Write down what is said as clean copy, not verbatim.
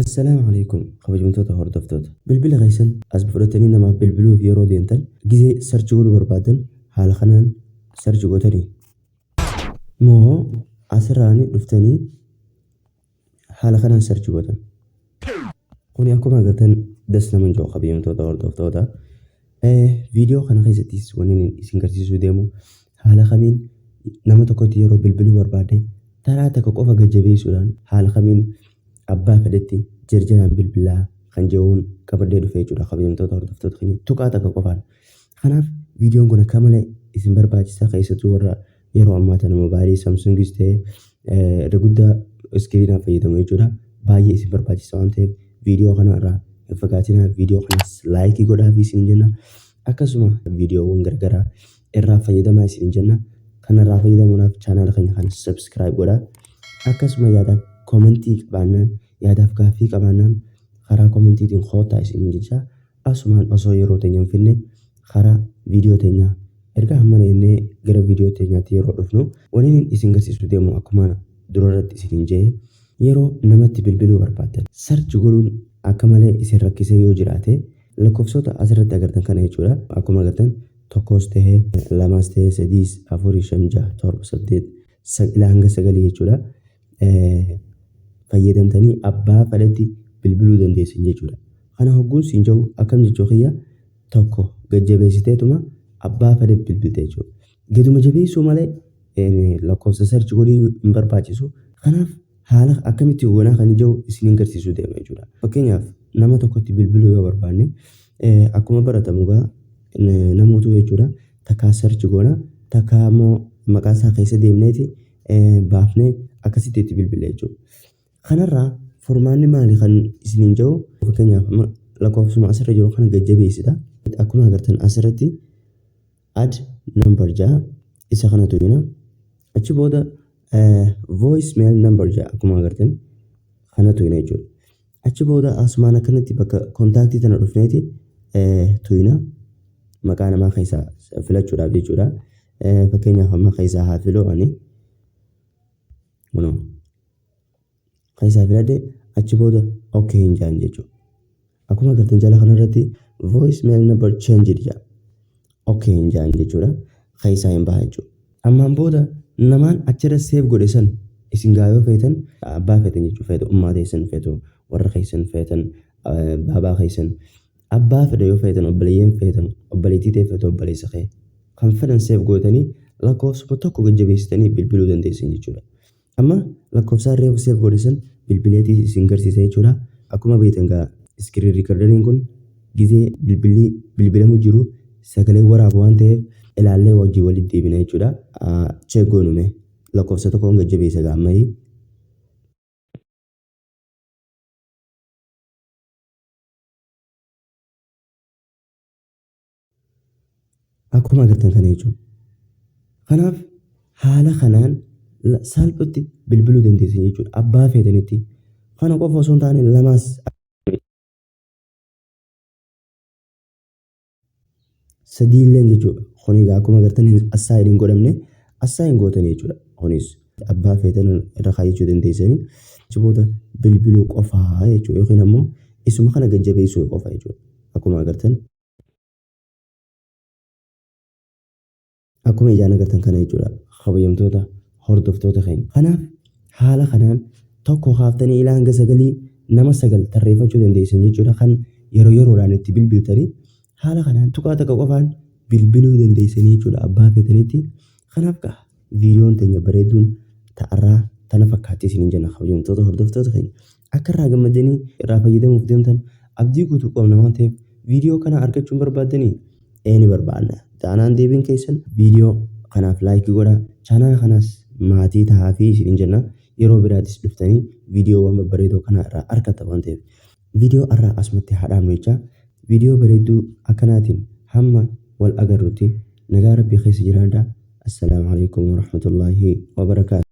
Assalaamu Aleeykum kabajamtoota hordoftoota. Bilbila keessan as fudhattanii namaaf bilbiluuf yeroo deemtan gizee search godhuu barbaaddan haala kanaan search gootanii moo asirraani dhuftanii haala kanaan search gootan. Kuni akkuma agartan das nama hin jedhu kabajamtoota hordoftoota. Viidiyoo kana keessattis wanni isin garsiisuu deemu haala kamiin nama tokkotti yeroo bilbiluu barbaadde taraa takka qofa gad jabeessuudhaan haala kamiin abbaa fedhetti jarjaraan bilbilaa kan jedhuun qabadhee dhufe jechuudha kabajamtoota hordoftoota keenya tuqaa takka qofaan. Kanaaf viidiyoon kun akka malee isin barbaachisa keessattuu warra yeroo ammaa tana mobaayilii Samsungis ta'e irra guddaa iskiriinaa fayyadamu jechuudha. Baay'ee isin barbaachisa waan ta'eef viidiyoo kana irraa hin fagaatinaa. Viidiyoo kanas laayikii godhaa fi isin jenna. Akkasuma viidiyoowwan garagaraa irraa fayyadamaa isin jenna. Kanarraa fayyadamuudhaaf chaanaala keenya kana subscribe godhaa. Akkasuma yaadaaf komentii qabaannaan yaadaaf gaaffii qabaannaan karaa komentiitiin koottaa isin jecha asumaan osoo yeroo teenya hin finne karaa viidiyoo teenyaa erga hammana jennee gara viidiyoo teenyaatti yeroo dhufnu waniin isin garsiisuu deemu akkuma durarratti isiniin jee yeroo namatti bilbiluu barbaaddan search godhuun akka malee isin rakkisee yoo jiraate lakkoofsota asirratti agartan kana jechuudha. Akkuma agartan tokkos ta'ee lamas ta'ee sadiis afurii shan jaha torba saddeet ilaa hanga sagalii jechuudha. Fayyadamtanii abbaa fedhetti bilbiluu dandeessan jechuudha. Kana hogguun siin jedhu akkam jechuu kiyya tokko gad jabeessiteetuma abbaa fedhe bilbilte jechuudha. Gaduma jabeessuu malee lakkoofsa search godhuu hin barbaachisu. Kanaaf haala akkamitti goonaa kan jedhu isiniin garsiisuu deema jechuudha. Fakkeenyaaf nama tokkotti bilbiluu yoo barbaanne akkuma baratamu gaa namootu jechuudha takkaa search goona takkaa immoo maqaa isaa keessa deemneeti baafnee akkasitti itti bilbilla jechuudha. Kanarraa furmaanni maali kan isiniin jedhu fakkeenyaaf lakkoofsuma asirra jiru kana gad jabeessita. Akkuma agartan asirratti add number ja'a isa kana tuqina. Achi booda voice mail number ja'a akkuma agartan kana tuqina jechuudha. Achi booda asumaan akkanatti bakka kontaaktii tana dhufneeti tuqina. Maqaa namaa keessaa filachuudhaaf jechuudha. Fakkeenyaaf amma keessaa haa filuu ani. Kunoo keessaa filadhe achi booda okay hin jaan jechuudha. Akkuma agartan jala kanarratti voice mail number changed jedha. Okay hin jaan jechuudha. Keessaa hin baha jechuudha. Ammaan booda namaan achirra save godhe san isin gaa yoo feetan abbaa feetan jechuudha. Feetu ummaa teessan feetu warra keessan feetan baabaa keessan abbaa fedhe yoo feetan obboleeyyan feetan obboleettii ta'e feetu obboleessa kee kan fedhan save gootanii lakkoofsuma tokko gad jabeessitanii bilbiluu dandeessan jechuudha. Amma lakkoofsaan reefu save godhe san bilbileetii isin garsiisa jechuudha. Akkuma beektan gaa iskiriin riikardariin kun gizee bilbilli bilbilamu jiru sagalee waraabu waan ta'eef ilaallee wajjin walitti deebina jechuudha. Check goonume lakkoofsa tokkoon gad jabeessa gaa ammayii. Akkuma agartan kana jechuudha. Kanaaf haala kanaan salphatti bilbiluu dandeessan jechuudha. Abbaa feetanitti. Kana qofa osoo hin taane lamaas sadiilleen jechuudha. Kun egaa akkuma agartan assign hin godhamne assign gootanii jechuudha. Kunis abbaa feetan irra kaayyachuu dandeessanii achi booda bilbiluu qofaa jechuudha. Yookiin ammoo isuma kana gad jabeessuu qofa jechuudha. Akkuma agartan akkuma ijaan agartan kana jechuudha kabajamtoota hordoftoota keenya. Kanaaf haala kanaan tokko kaaftanii ilaa hanga sagalii nama sagal tarreeffachuu dandeessan jechuudha kan yeroo yeroodhaan itti bilbiltanii haala kanaan tuqaa takka qofaan bilbiluu dandeessanii jechuudha abbaa feetanitti. Kanaaf gaa viidiyoon teenya bareedduun ta'arraa tana fakkaatti isiniin jenna kabajamtoota hordoftoota keenya. Akka irraa gammaddanii irraa fayyadamuuf deemtan abdii guutuu qabna waan ta'eef viidiyoo kana argachuun barbaaddanii ee ni barbaanna. Taanaan deebiin keessan viidiyoo kanaaf laayikii godhaa chaanaala kanaas maatii ta'aa fi isiniin jenna yeroo biraatis dhuftanii viidiyoowwan babbareedoo kana irraa argattan waan ta'eef viidiyoo har'aa asumatti haa dhaabnu jechaa viidiyoo bareedduu akkanaatiin hamma wal agarrutti nagaa rabbii keessa jiraadhaa. Assalaamu alaikum warahmatullaahi wabarakaatu.